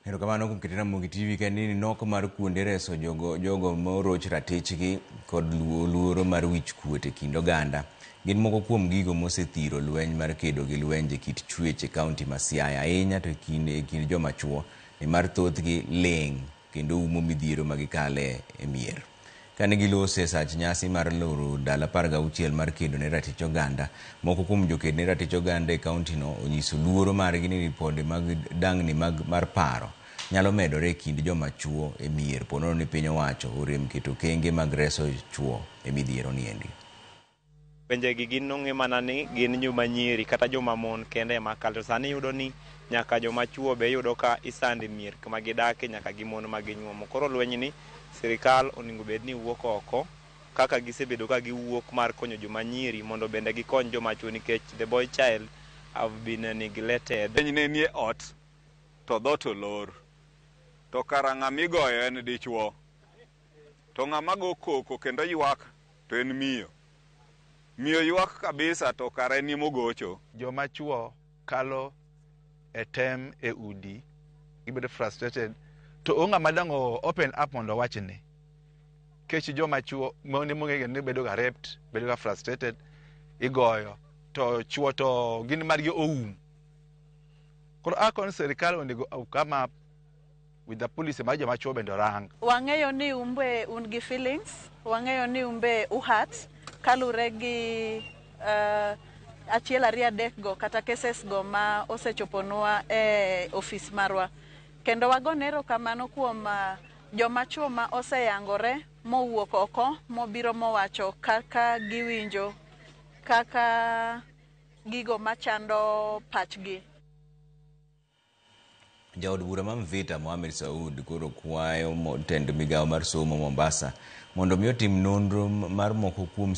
Erokamano kuom keto Ramogi TV ka ni nok mar kuonde reso jogo moroch ratichgi kod luoro mar wich kuot e kind oganda gin moko kuom gigo mosethiro lweny mar kedo gi lwenje kit chwech e kaunti ma Siaya, ahinya to e kind joma chuo, nimar thothgi ling' kendo umo midhiero ma gikale e mier. Kane giloso e sach nyasi mar loro ndalo 16 mar kedo ne ratich oganda, moko kuom joked ne ratich oganda e kauntino onyiso luoro margi ni ripode mag dang'ni mar paro nyalo medore e kind joma chuo e mier ponono ni piny owacho orem keto okenge mag reso chuo e midhiero niendi. Lwenjegi gin nong'e mana ni gin joma nyiri kata joma mon kende ema kalo. To sani iyudo ni nyaka joma chuo be iyudo ka isando e mier kuma gidake nyaka gi mon ma ginyuomo. Koro lweny ni sirikal onego bed ni wuok oko kaka gisebedo ka giwuok mar konyo joma nyiri mondo bende gikony joma chuo, nikech the boy child have been neglected. Lweny ne nie ot to dhoot olor, to kara ng'ama igoyo en dichuo, to ng'ama go koko kendo ywak to en miyo. Miyo ywak kabisa to kara en emogocho. Joma chuo kalo e tem e udi, gibedo frustrated, to onge ng'ama dang' open up mondo owachni. Kech joma chuo mon emong'e ni bedo ga raped, bedo ga frustrated, igoyo, to chuo to gin margi oum. Koro akoni sirikal onego come up with the policy mar joma chuo bende orang. Wang'eyo ni umbe un gi feelings, wang'eyo ni umbe u-hurt kalure gi achiel ariyo adek go kata cases go ma osechoponwa e ofis marwa. Kendo wagone erokamano kuom joma chuo ma oseyangore mowuok oko mobiro mowacho kaka giwinjo, kaka gigo machando pachgi. Jaod bura ma Mvita Mohamed Saud koro kwayo tend migawo mar somo Mombasa mondo mi otim nonro mar moko kuom